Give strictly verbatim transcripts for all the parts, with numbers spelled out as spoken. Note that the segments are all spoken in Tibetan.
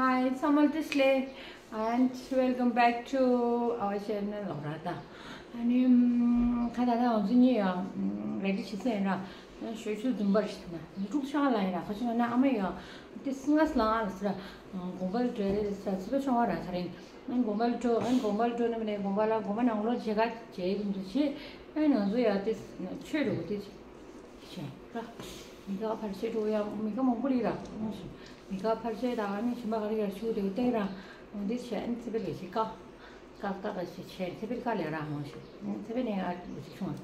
Hi, ཚང་མ་བཀྲ་ཤིས་བདེ་ལེགས། And welcome back to our channel. ཨོ་ར་ད། ཨ་ནི། ཁ་ད་ད་ང་ཚོ་གཉིས་ཡང་རེ་ཌི་བྱེད་ས་ཡིན་ར། ཞོ་ཆུ་འཛུམ་པར་ཞིག་ན་མི་དཀྲུག་ཤག་ལ་ཡིན་ར། ཁ་ཆུ་ན་ཨ་མ་ཡང་དེ་སྔ་སླང་ཨ་ལ་སི་ར། དགོན་པ་ལ་འགྲོ་རེད་ལ་སི་ར། སི་པ་ཆུང་བ་ར་ཚ་རིང་། ཨན་དགོན་པ་ལ་འགྲོ། ཨན་དགོན་པ་ལ་འགྲོ་ན་མི་ནས་དགོན་པ་ལ་དགོན་པ་ནང་ལོགས་མཇལ་ཁ་མཇལ་ཡི་འདུག་ཅེས། ཨན་ང་ཚོ་ཡང་དེ་ཆོས་འགྲོ་དེ་བྱས་ར། མི་དགའ་ཕལ་ཆེར་འགྲོ་ཡ་མི་དགའ་མང་པོ་རེད་ར། མི་དགའ་ཕལ་ཆེར་ད་ཨ་ནི་ཞིམ་པ་ག་རེ་ག་རེ་ཆུ་དེ་བལྟས་ར། འོ་དེ་བྱས་ཨན་ཚེ་འཕེལ་ལས་ཤིག་ཀ་ཀ་ཀ་ཀ་ཞིག་བྱས་ཚེ་འཕེལ་ཀ་ལས་ར་མང་ཞིག་ཚེ་འཕེལ་ནས་ཨ་ཅིག་བྱུང་།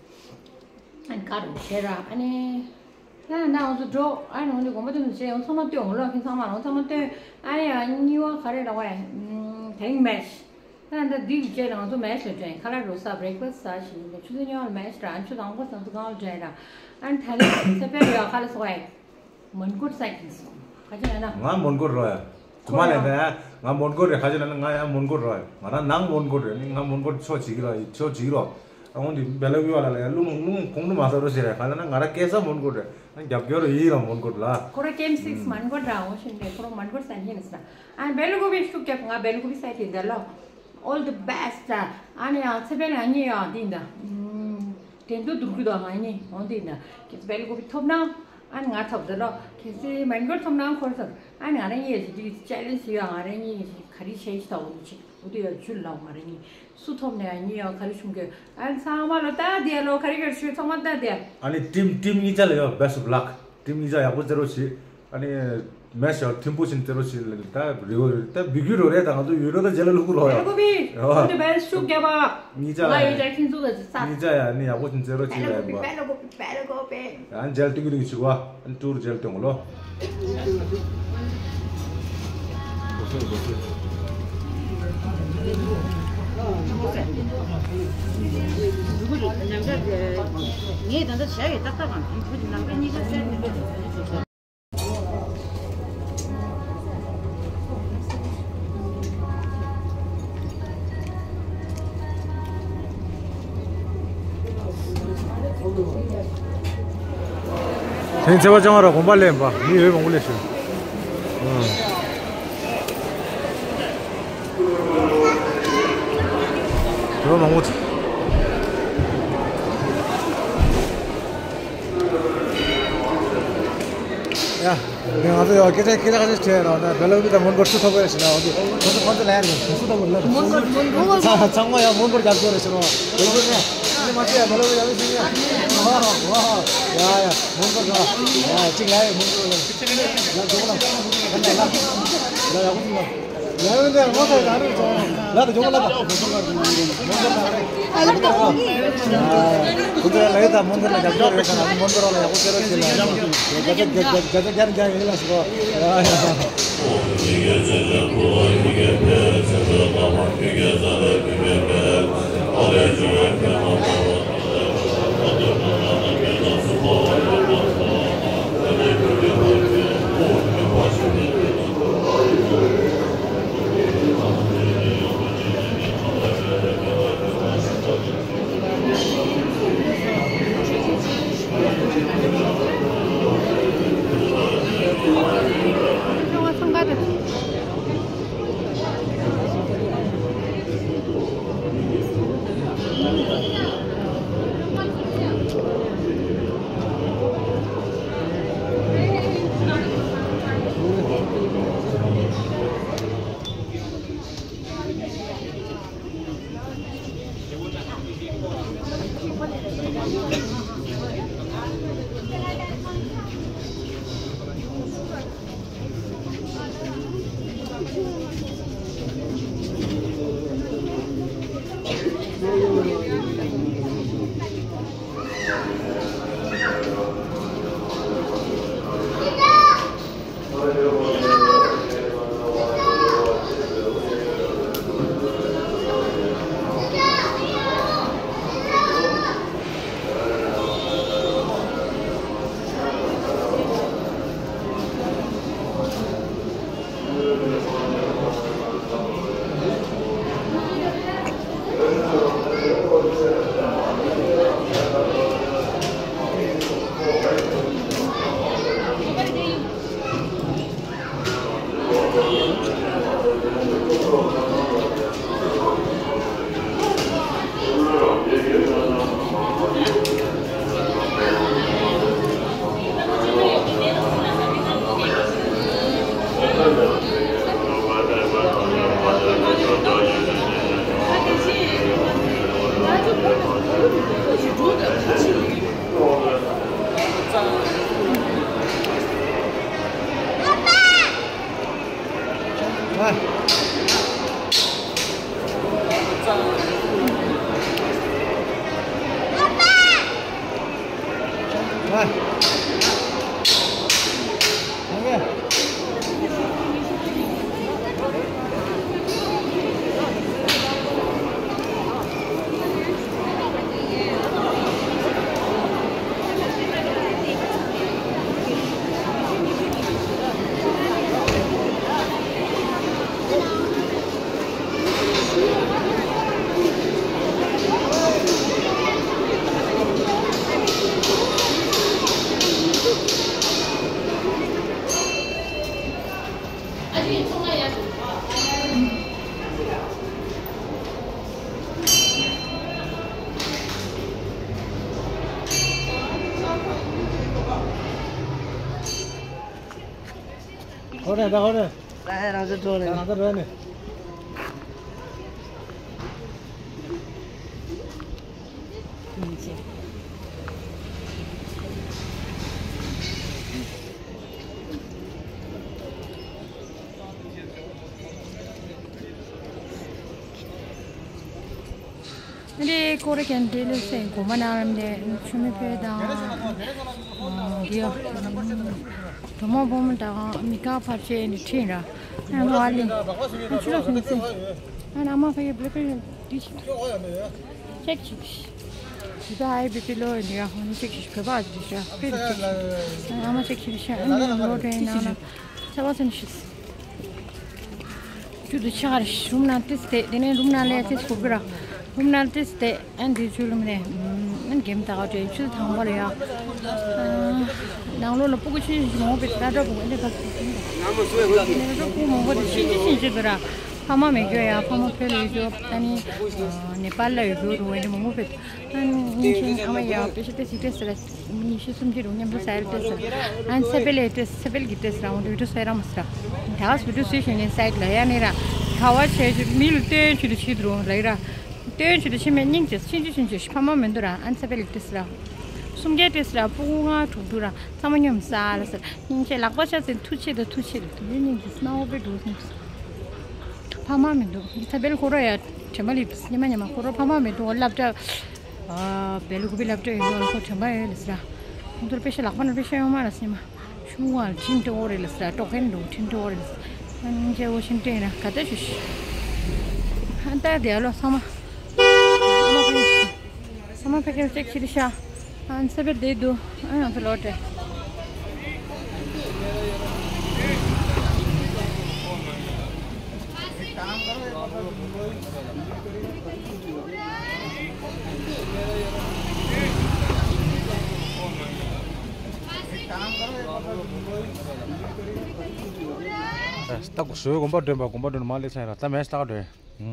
ཨན་ཀ་རུ་བྱས་ར། ཨ་ནི། ད་ནང་ང་ཚོ་འགྲོ། ཨ་ནི་འོ་ནི་དགོན་པ་དེ་ཚོ་བྱས་ཡང་ཚང་མ་སྟོན་འོང་ལོ། ཁྱེད་ཚང་མ་ལོ་ཚང་མ་སྟོན། ཨ་ནི་ཡང་གཉིས་པ་ག་རེ་ར་བ་ཡ། དེ་རིང་མེཆ། ད་ད་འདི་བྱས་ནང་ང་ཚོ་མེཆ་ལ་འགྲོ་ཡིན། ཁ་ལག་འགྲོ་ས་བྷི་རེག་ཕ་སི་ཟ་ཞིག་ཡིན། ཆུ་ཚོད་ཉི་ཤུ་ལ་མེཆ་ར། ཨ་ནི་ཆུ་ཚོད་ལྔ་པ་ཙམ་དུ་གང་ལ་འགྲོ་ཡིན་ར། ཨ་ནི་ད་རེས་ཚེ་འཕེལ་ཡོད་ཁ་ལ་སོ་ཡ། མོན་གྷོ་སའི་ཀིང་སོང་། ག་ཅི་ཡིན་ན། ང་མོན་གྷོ་རོ་ཡ། ཁོ་མ་ལས་ད་ཡ། ང་མོན་གྷོ་རེད། ག་ཅི་ཡིན་ན་ང་ཡང་མོན་གྷོ་རོ་ཡ། ང་རང་ནང་མོན་གྷོ་རེད། ང་མོན་གྷོ་ཕྱོགས་བྱེད་ཀྱི་རོ། ཕྱོགས་བྱེད་ཀྱི་རོ། ཨ་འོན་ཏེ་བེ་ལ་ཝི་བ་ལ་ལ་ཡ་ལུང་ལུང་གོང་དུ་མ་ས་རོ་ཞེས་རེད། ག་ལ་ན་ང་རང་སྐད་ས་མོན་གྷོ་རེད། ང་རྒྱབ་སྐྱོར་ཡིན་ར་མོན་གྷོ་ལ། ཁོ་ར་ཀེམ་སིགས་མོན་གྷོ་ར་འོ་ཤིན་རེད། ཁོ་ར་མོན་གྷོ་སན་ཧིན་ས། ཨ་བེ་ལ་ཀོ་བི་ཤུག་རྒྱབ། ང་བེ་ལ་ཀོ་བི་སའི་ཏི་འདི་ལོ། All the best. ཨ་ནི་ཡང་ཚེ་འཕེལ་ཡང་གཉིས་ཡང་འདི་འདི། འགྲན་བསྡུར་བསྡུར་རྒྱུ་དང་ང་གཉིས་འོང་འདི་འདི། ཁྱེད་ཚོ་བེ་ལ་ཀོ་བི་ཐོབ་ན། ཨ་ནི་ང་ཐོབ་འདི་ལོ། ཁྱེད་ཚོས་མོན་གྷོ་ཐོབ་ན་ཁོར་ཐོབ། ཨ་ནི་ང་རང་གཉིས་ཀྱི་ཅེ་ལེན་ཇི་ཡོད། ང་རང་གཉིས་ཀྱི་ག་རེ་བྱས་ཤི་ཐོབ་འོང་ཅིག་འོ་དེ་ཡང་ཇུ་ལ་ང་རང་གཉིས་སུ་ཐོབ་ནས་ཡང་གཉིས་ཡང་ག་རེ་བྱུང་གི། ཨ་ནི་ཚང་མ་ལོ་ལྟ་དེ་ལོ་ག་རེ་ག་རེ་ཞུ་ཚང་མ་ལྟ་དེ། ཨ་ནི་ཊིམ་ཊིམ་གཉིས་ཆ་ལ་ཡོད། Best of luck. ཊིམ་གཉིས་ཆ་ཡག་པོ་རྩེ་རོགས་བྱེད། ཨ་ནི་མེ་ཤོ་ཐིམ་པོ་ཕྱིན་རྩེ་རོགས་བྱེད་ལ་ད་རི་བོ་རི་ད་བི་གུ་རོ་རེད། ད་ང་ཚོ་ཡུ་རོ་ད་རྗེས་ལ་ལུག་རོ་ཡ། ཨོ་བེ་ལ་ཀོ་བི་ཤུག་རྒྱབ་པ། གཉིས་ཆ་ལ་ཡི་ཅག་ཁྱིན་ཚུགས་ད་ཅི་ས། གཉིས་ཆ་ཡ་ནི་ཡག་པོ་ཕྱིན་རྩེ་རོགས་བྱེད་ལ་ཡིན་པ། བེ་ལ་ཀོ་བི་བེ་ལ་ཀོ་བི་བེ་ལ་ཀོ་བི། ཨ་ནི་རྗེས་ལ་ཏིག་ཏིག་ཞིག་བ། ཨ་ནི་ཊུར་རྗེས་ལ་སྟོན་གོ་ལོ། ངས་ད་ལྟ་བྱ་བའི་ཏག་ཏག་གང་ཁོ་ནམ་རྒྱུན་གཉིས་ཀ་སེར་མི་འདུག་དེང་ཚེ་བ་ཅང་ར་གོམ་པ་ལེན་པ་མི་ཡོད་མང་པོ་ལས་ཞུ། རོ་མང་པོ། ཡ། ང་ཚོ་ཡང་སྐད་ཆ་སྐད་ཆ་ཁ་ཤས་བྱས་རོགས་ན་བེ་ལ་ཀོ་བི་དང་མོན་གྷོ་སུ་ཐོབ་པ་རེད་ཟེར་ན། འོ་དེ་ཁོ་ཚོ་ཁོ་ཚོ་ལ་ཡར་སུ་ཐོབ་པ་ལ་མོན་གྷོ་མོན་གྷོ་ཚང་མ་ཡང་མོན་གྷོ་རྒྱབ་སྐྱོར་རེད་ཟེར་རོ། མོན་གྷོ་ནས་ཁྱེད་མ་ཤེས་ཡ་བེ་ལ་ཀོ་བི་ཡག་པོ་ཞིག་ཡ། ཡ་ཡ་མོན་གྷོ་ར་ཡ་གཅིག་ལ་ཡ་མོན་གྷོ་ལ་ལ་འགྲོ་ལ་ལ་ཡག་པོ་ཞིག་ལ། ཡ་ཡོད་འདི་ངོ་ཚ་ཡ་རེད་ཚོ། ལ་དུ་ཇོ་ལ་དུ། ཁོང་ཚོ་ལ་ཡོད་ད་མོན་གྷོ་ལ་རྒྱབ་སྐྱོར་རེད་ཟེར་ན་མོན་གྷོ་ར་ལ་ཡག་པོ་ཟེར་རོ་ཞེས་ལ། རྒྱ་རྒྱ་རྒྱ་རྒྱ་རྒྱ་རྒྱ་ཡིན་ལ་ཟེར་རོ། ཡ་ཡ། ཧོ་རེ་ད་ཧོ་རེ། ད་ཧེ་རང་ཚོ་འགྲོ་རེ། ད་རང་ཚོ་འགྲོ་ནས། འདི་ཀོ་རི་ཀན་ཌི་ལི་སེ་གོ་མ་ན་རམ་དེ་ཆུ་མི་ཕེ་དང་། འདི་ཡོ། གྲོ་མོ་བོ་མོ་དང་མི་ཀ་ཕར་ཆེ་ནི་ཁྲིན་ར། ཨ་མ་ལི། ཨ་ཆུ་ར་སུན་སེ། ཨ་ན་མ་ཕེ་བླུ་ཕེ་དི་ཆི། ཅེག་ཅིག་ཞིག་ད་ཧའི་བི་པི་ལོ་ཡིན་ཡ་ཧོ་ནི་ཅེག་ཅིག་བོད་པ་ཅིག་ཤ་ཕེ་རི་ཅེག་ཅིག་ཨ་མ་ཅེག་ཅིག་ཤ་ཨ་ནི་ལོ་ཌེ་ན་ན་ཚ་བ་སུན་ཤིས། ཅུ་དུ་ཆག་རེ་རུམ་ན་ཏིས་ཏེ་དེ་ནས་རུམ་ན་ལས་ཏིས་ཁུར་གི་ར་རུམ་ན་ཏིས་ཏེ་ཨན་དི་ཅུ་ལུམ་ནས་ཨན་གེམ་ད་ག་ཏེ་ཅུ་དང་པ་ལ་ཡ། ནང་ལོ་ལ་སྤུ་གུ་ཆུ་ཞིག་མང་པོ་ད་འདྲ་པོ་ཨན་དི་ག་ནང་ལོ་སྤུ་གུ་མང་པོ་དེ་ཤིན་ཅི་ཤིན་ཅི་གི་ར། ཕ་མ་མེད་རྒྱུ་ཡ་ཕ་མ་བོད་ལ་ཡོད་རྒྱུ་ཨ་ནི་ནེ་པཱལ་ལ་ཡོད་རྒྱུ་རུ་ཨན་དི་མང་པོ་ཕེབས། ཨ་ནི་ཨ་མ་ཡ་པེ་ཤ་ཏེ་སི་ཏེ་སི་ལ་ཉི་ཤུ་སུམ་ཅུ་རུ་མཉམ་དུ་ས་ཡར་ཏེ་སི་ཨ་ནི་ས་པེ་ལེ་ཏེ་སི་ས་པེ་ལ་གི་ཏེ་སི་ར་འོང་དུ་ཡོད་དུ་ས་ཡར་མ་སི་ར་ད་སུ་དུ་སུ་ཤེས་ནས་སའིད་ལ་ཡ་ནི་ར་ཁ་བ་ཆེ་ཆུ་མི་ལ་ཏེ་ཆུ་དུ་ཆི་དུ་རུ་ལ་ཡི་ར་ཏེ་ཆུ་དུ་ཆི་མེ་སྙིང་ཆེ་ཆུན་ཆུ་ཆུན་ཆུ་ཕ་མ་མེ་དུ་ར་ཨ་ནི་ས་པེ་ལ་གི་ཏེ་སི་ར་སུམ་རྒྱ་ཏེ་སི་ར་སྤུ་གུ་ང་དྲུག་དུ་ར་ཚ་མ་ཉོམ་ས་ལ་སི་སྙིང་ཆེ་ལག་པ་ཆ་ཚེ་ཐུ་ཆེ་དུ་ཐུ་ཆེ་དུ་དུ་ཡུ་སྙིང་ཆེ་སྣ་བོ་པེ་འགྲོ་སོང་། ཕ་མ་མི་འདུག་ས་པེ་ལ་ཁོ་རོ་ཡ་དྲན་པ་ལིབ་ཉི་མ་ཉི་མ་ཁོ་རོ་ཕ་མ་མི་འདུག་སློབ་གྲྭ། ཨ་བེ་ལུ་གུ་པི་སློབ་གྲྭ་ཡིན་འདུག་ཁོ་དྲན་པ་ཡོད་ལ་སི་ར། ཁོང་ཚོར་དཔེ་ཤ་ལག་པ་ན་དཔེ་ཤ་ཡོང་མ་ར་སི་ཉི་མ་ཤུ་ངོ་ལ་ཁྲིན་ཏེ་འོ་རེ་ལ་སི་ར་ཏོག་ཧེན་འདུག་ཁྲིན་ཏེ་འོ་རེ་ལ་སི་ཨ་ནི་ཇེ་འོ་ཤིན་ཏེ་ན་ག་ཏེ་ཤུ་ཤི་ཧན་ཏ་དེ་ཨ་ལོ་ས་མ། ས་མ་ཕ་ཡུ་སི། ས་མ་ཕ་ཁེ་ཅེག་ཆི་རི་ཤ། ཨན་སེ་བེ་དེ་དུ། ཨ་ཡང་ཚོ་ལོ་ཏེ། ད་གོ་སོའི་དགོན་པ་འདྲེན་པ་དགོན་པ་འདྲེན་མ་ལས་ཚན་ར་ད་མེད་ས་འདྲེན།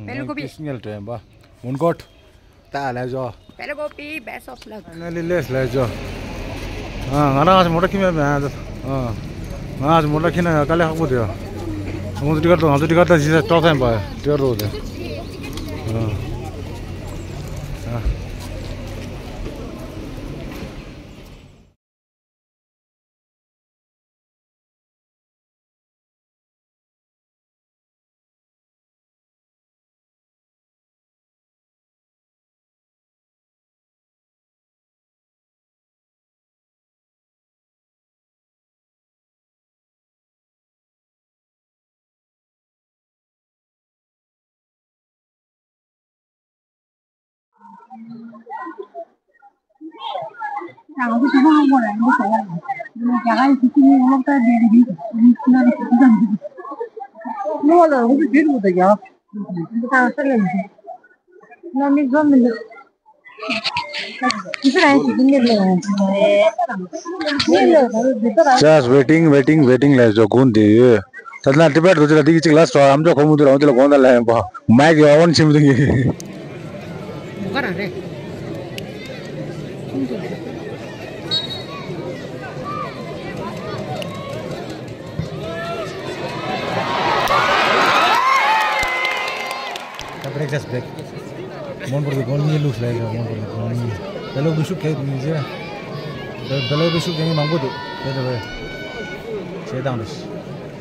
བེ་ལུ་གོ་པི། སྙལ་འདྲེན་པ། མོན་གོ། ད་ལས་ཇོ། བེ་ལ་ཀོ་པི། Best of luck. ཕའི་ནལ་ལི་ལེས་ལས་ཇོ། ཨ་ང་རང་ང་ཚོ་མོ་ཊ་ཁྱིམ་ཡ་མེད་ཨ། ང་ཚོ་མོ་ཊ་ཁྱིམ་ན་ཡ་དཀའ་ལས་ཁག་པོ་དེ་ཡ། ང་ཚོ་ཏི་ཀར་ཏོ་ང་ཚོ་ཏི་ཀར་ཏོ་ཞིག་ས་ཏོག་ཐན་པ་ཏི་ཀར་ཏོ་དེ། ཨ། Just waiting, waiting, waiting ལས་ཇོ་གུན་དེ་ཡོད། ད་ན་ཏི་པད་དུ་ཅི་ལ་དེ་གི་ཅིག་ལ་སོ་ཨམ་ཇོ་ཁོ་མུ་དུ་ལ་འོན་དེ་ལ་གོང་ད་ལ་ཡང་པ་མའིག་ཡོ་ཨོན་ཆིམ་དུ་གི། ག་ར་རེད། ད་breakfast break. མོན་གྷོ་གི་དགོན་གཉིས་ལུགས་ལས་ཀྱི་མོན་གྷོ་གི་དགོན་གཉིས། བེ་ལོ་བི་ཤུ་གེག་གཉིས་ཟེར། བེ་བེ་ལོ་བི་ཤུ་གེག་མང་པོ་འདུག་དེ་འདྲ་བས། བྱེད་སྟངས་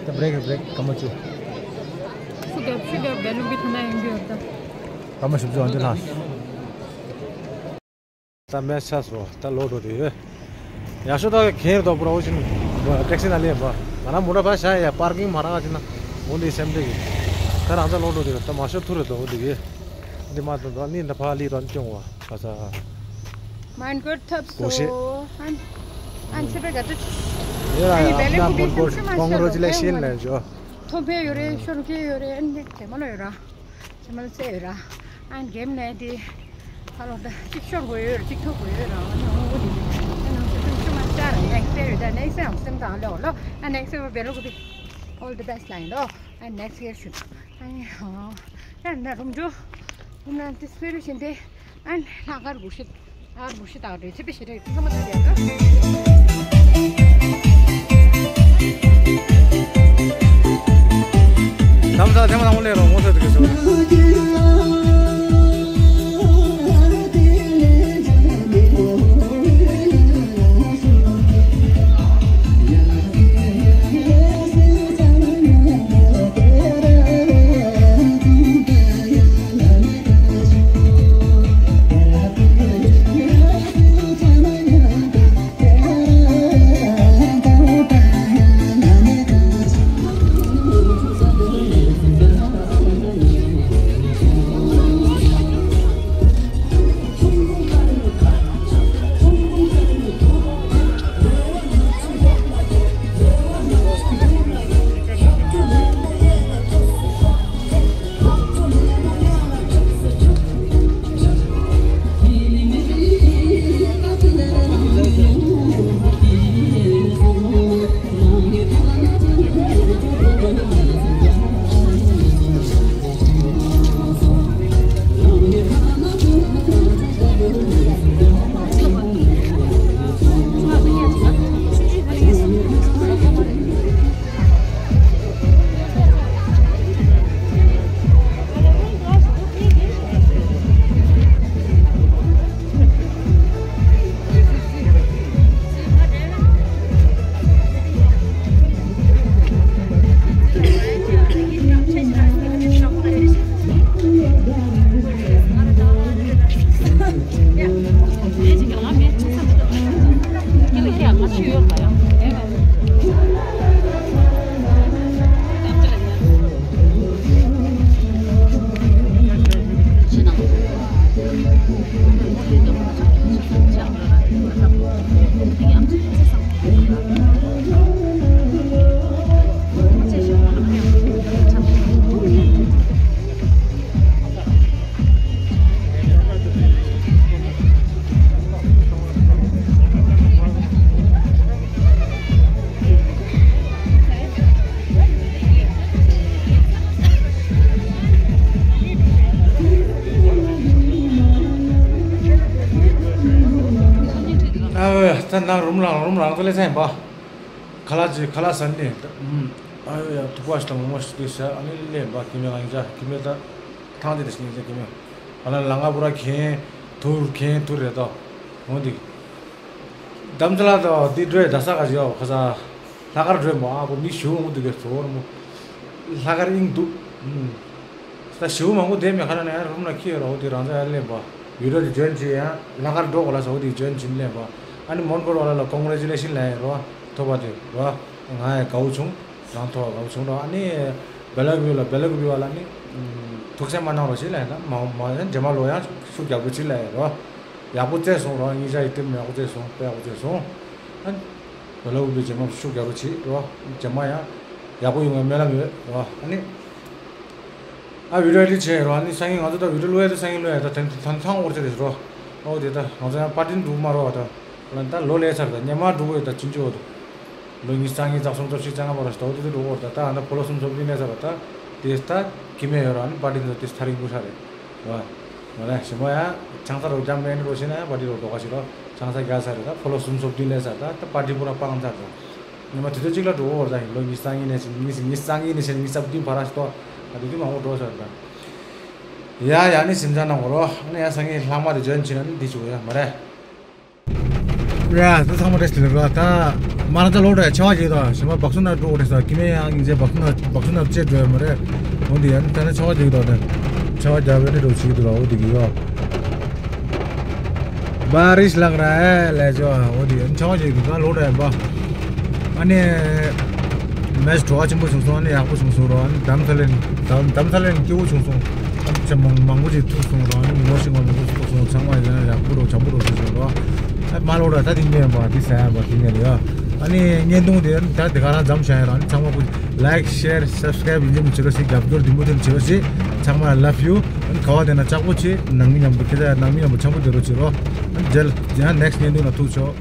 རེད། ད་break break སྐར་མ་བཅུ། ཤུ་གེག་ཤུ་གེག་བེ་ལོ་བི་ཐོན་ན་ཡོང་གི་ཡོད་ད། སྐར་མ་བཞི་བཅུ་ཨང་ཅི་ལྷག་ད་མེད་ཆ་སོ་ད་ལོག་འགྲོ་དེ་ཡོད། ཡག་ཤོས་ད་གན་རེད་དོ་པུ་ར་འོ་ཅིན་ཊེག་སི་ན་ལེན་པ། ང་རང་མོ་ཊ་ཕར་བཞག་ཡ་པར་ཀིང་མ་རག་ཅིན་ན་འོ་འདི་སེམས་སྡུག་གི། ད་རང་ཚ་ལོག་འགྲོ་དེ་ཡོད་ད་མ་ཤོར་ཐུ་རེད་དོ་འོ་འདི་གི། འདི་མ་ཐོན་དོ་ནི་འདི་ཕ་ལི་རོན་ཀྱོང་བ་ཁ་ས། མན་གོར་ཐབ་སོ། ཧན་ཧན་ཚེ་བེ་ག་ཏུ། ཡེ་ར་ཡ་ཨ་ན་མོན་གོར་ཀོང་རོ་ཅི་ལེ་ཤིན་ལེ་ཇོ། ཐོ་ཕེ་ཡོ་རེ་ཤོར་ཀེ་ཡོ་རེ་ཨན་ནེ་ཐེ་མ་ལོ་ཡོ་ར། ཚེ་མ་ལོ་ཚེ་ཡོད་ར། ཨན་གེམ་ནས་དེ། ཧ་ལོ་ད་གཅིག་ཤོར་དགོས་ཡོད་ར་གཅིག་ཐོབ་དགོས་ཡོད་ར་ཨ་ནི་ཧོང་གོ་དེ། ཨ་ནང་ཚོ་ཐུག་ཆུ་མ་ཤར་ར་ནེག་སི་ཡར་ཡོད་ད་ནེག་སི་ཡར་སེམས་དང་ལེ་འོ་ལོ། ཨ་ནེག་སི་ཡར་བེ་ལོ་གོ་དེ། All the best ལ་ཡིན་ལོ། ཨ་ནེག་སི་ཡར་ཤུད། ཨ་ནི་ཧོ། ཨ་ན་རུམ་ཇོ། རུམ་ན་དེ་སྤེ་རུ་བཞིན་དེ། ཨ་ནི་ལྷག་དཀར་བུ་ཤུད། ཨར་བུ་ཤུད་དང་རེ་ཚེ་པེ་ཤེ་རེ་ཐུག་མ་ཐུག་ཡ་ད། ད་མ་ད་དེ་མ་དང་པོ་ལས་རོགས་ངོ་ཚ་དུ་གི་སོ། ཨ་ད་ནང་རུམ་ལ་རུམ་ལ་རང་ཚོ་ལས་ཚན་པ། ཁ་ལག་ཅིག་ཁ་ལག་ཟ་ནས། ཨ་ཡོ་ཡ་ཐུག་པ་ཞིག་དང་མོག་མོག་ཞིག་དེ་ཟ། ཨ་ནི་ལེན་པ་ཁྱིམ་མི་ང་ཡིན་ཅག་ཁྱིམ་མི་ད་ཐང་དེ་དེ་ཞིག་ཡིན་ཅག་ཁྱིམ་མི་ཨ་ལ་ལ་ང་པུ་ར་ཁེན་ཐུར་ཁེན་ཐུར་རེད་དོ། འོ་འདི་དམ་ཚ་ལ་དོ་འདི་འགྲོས་ད་ས་ག་ཞིག་ཡོ་ཁ་ས་ལྷག་དཀར་འགྲོས་མོ་ཨ་པོ་མི་ཞུ་འོང་འདུག་གེ་ཚོ་མོ་ལྷག་དཀར་ཨིང་འདུག་ད་ཞེ་པོ་མང་པོ་བསྡད་མེད་ཁ་ན་ནས་རུམ་ལ་ཁྱེར་རོགས་དེ་རང་ཚ་ཡར་ལེན་པ། བི་ཌིའོ་དེ་ཇོན་བྱེད་ཡ་ལྷག་དཀར་འགྲོ་གོ་ལ་ཟ་འོ་དེ་ཇོན་བྱེད་ལེན་པ། ཨ་ནི་མོན་གྷོ་བ་ལ་ལ་ཀོང་གྷི་རེ་ཅུ་ལེ་ཤན་ལེན་རོ། ཐོབ་པ་དེ་རོ། ང་ཡ་དགའ་བོ་བྱུང་། རང་ཐོབ་པ་དགའ་བོ་བྱུང་རོ། ཨ་ནི་བེ་ལ་ཀུ་པི་ལ་བེ་ལ་ཀུ་པི་བ་ལ་ནི་ཐུགས་སེམས་མ་གནང་རོགས་བྱེད་ལེན་ན་མ་མ་རྗེས་མ་ལོ་ཡང་ཤུགས་རྒྱབ་རོགས་བྱེད་ལེན་རོ། ཡག་པོ་བཙལ་སོང་རོ། ཉིན་ཞག་ཡི་དེབ་ཡག་པོ་བཙལ་སོང་དཔེ་ཡག་པོ་བཙལ་སོང་། ཨ་ནི་བེ་ལ་ཀུ་པི་རྗེས་མ་ཤུགས་རྒྱབ་རོགས་བྱེད་རོ། རྗེས་མ་ཡང་ཡག་པོ་ཡོང་བའི་སྨོན་ལམ་ཡོད་རོ། ཨ་ནི། ཨ་བི་ཌིའོ་ཨེ་ཌིཊ་བྱས་རོ། ཨ་ནི་སང་ཉིན་ང་ཚོ་ད་བི་ཌིའོ་བླུག་ཡ་དེ་སང་ཉིན་བླུག་ཡ་ད་དེང་དེང་ཐང་འོར་ཆ་རེད་རོ། ཨོ་དེ་ད་ང་ཚོ་ཡང་པར་ཏི་འགྲུབ་མ་རོ་བ་ད། ད་ལོ་ལས་ཚར་ད་སྔོན་མ་འགྲུབ་ཡོད་ད་ཅིན་ཅོ་ད། ལོ་ཉིས་སྟོང་ཉིས་རྩ་གསུམ་རྩ་བཞི་རྩ་ལྔ་བར་ད་ཨོ་དེ་དེ་འགྲོ་འོར་ད་ད་ཨ་ད་ཕོ་ལོ་གསུམ་ཚོ་བདུན་ལས་ཚར་ད། དེ་ད་ཁྱིམ་མི་ཡོད་རོ། ཨ་ནི་པར་ཏི་འགྲོ་དེ་ཐ་རིང་པོ་ཤ་རེད་བ། ང་ལ་ཞི་མ་ཡ་ཆང་ས་རོ་རྒྱ་མེད་ནི་རོ་ཞེ་ན་ཡ་པར་ཏི་རོ་འགྲོ་ག་ཞིག་རོ། ཆང་ས་རྒྱ་ས་རེད་ད་ཕོ་ལོ་གསུམ་ཚོ་བདུན་ལས་ཚར་ད་ད་པར་ཏི་པུ་ར་སྤང་ཚར་ད། ཉི་མ་དུས་ཚོད་གཅིག་ལ་འགྲོ་འོར་ད་ཡིན་ལོ་ཉིས་སྟོང་ཉིས་ནས་ཉིས་ཉིས་སྟོང་ཉིས་ནས་ཉིས་སྟོང་བདུན་བར་ཞིག་ཏོ། ད་དུས་དུས་མང་པོ་འགྲོ་ཚར་ད། ཡ་ཡ་ནི་སེམས་ཅན་ནང་གོ་རོ། ཨ་ནི་ཡ་སང་ཉིན་ལྷག་མ་དེ་འཇོན་ཆེ་ན་ནི་འདི་བྱུག་ཡ་མ་རེད། ར་ད་ཚང་མ་རེ་ཞིག་ལ་རོ། ད་མ་ར་ད་ལོ་རེ་ཆེ་བ་ཞིག་དང་ཞི་མ་བག་སུ་ན་འགྲོ་རེ་ས་ཀི་མེ་ཡང་ཉིན་རྗེས་བག་སུ་ན་བག་སུ་ན་བཅད་འགྲོ་ཡ་མ་རེད། འོ་འདི་ཡ་ནི་ད་ནི་ཆེ་བ་ཞིག་དང་ནི་ཆེ་བ་རྒྱ་བའི་ནི་འགྲོ་ཞིག་འདུག་ར། འོ་འདི་གི་ཡོ། བ་རིས་ལག་ར་ལས་ཅོ་འོ་དེ་ཡན་ཆང་ཅིག་གི་ག་ལོ་ར་ཡན་པ། ཨ་ནི་མེ་ཤི་བྲོ་བ་ཆེན་པོ་བྱུང་སོང་། ཨ་ནི་ཡག་པོ་བྱུང་སོང་རོ། ཨ་ནི་དམ་ཐ་ལེན་དམ་དམ་ཐ་ལེན་སྐྱིད་པོ་བྱུང་སོང་། ཨ་ནི་ཅ་མང་མང་པོ་ཅིག་ཐུག་སོང་རོ། ཨ་ནི་ངོ་ཤེས་པ་མང་པོ་ཅིག་ཐུག་སོང་། ཚང་མ་ཡང་ཡག་པོ་རོ་བྱམས་པོ་རོ་བྱུང་སོང་རོ། ཨ་མ་ལོ་ར་ད་དེ་ཉན་པ་དེ་ཟ་ཡན་པ་དེ་ཉན་ལ་ཡ། ཨ་ནི་བརྙན་ཐུང་དེ་ད་དེ་ག་རང་མཚམས་བཞག་ཡ་རོ། ཨ་ནི་ཚང་མ་ཀུ་ལའིཀ་ཤེར་སབ་སི་ཀ་རབ་ཡིན་གཅིག་མིན་གཅིག་རོ་ཞིག་རྒྱབ་སྐྱོར་འདི་མུ་མཐུད་བྱེད་རོ་ཞིག་ཚང་མ་ལ་ལབ་ཡུ། ཨ་ནི་ག་བ་དེ་ན་ལྕགས་པོ་ཆེ་ནང་མི་མཉམ་དུ་ཁྱེད་ཚ་ནང་མི་མཉམ་དུ་འཆམ་པོ་བསྡད་རོགས་བྱེད་རོགས། ཨ་ནི་རྗེས་ལ་ཡང་ནེགསི་བརྙན་ཐུང་ལ་ཐུག་ཆོག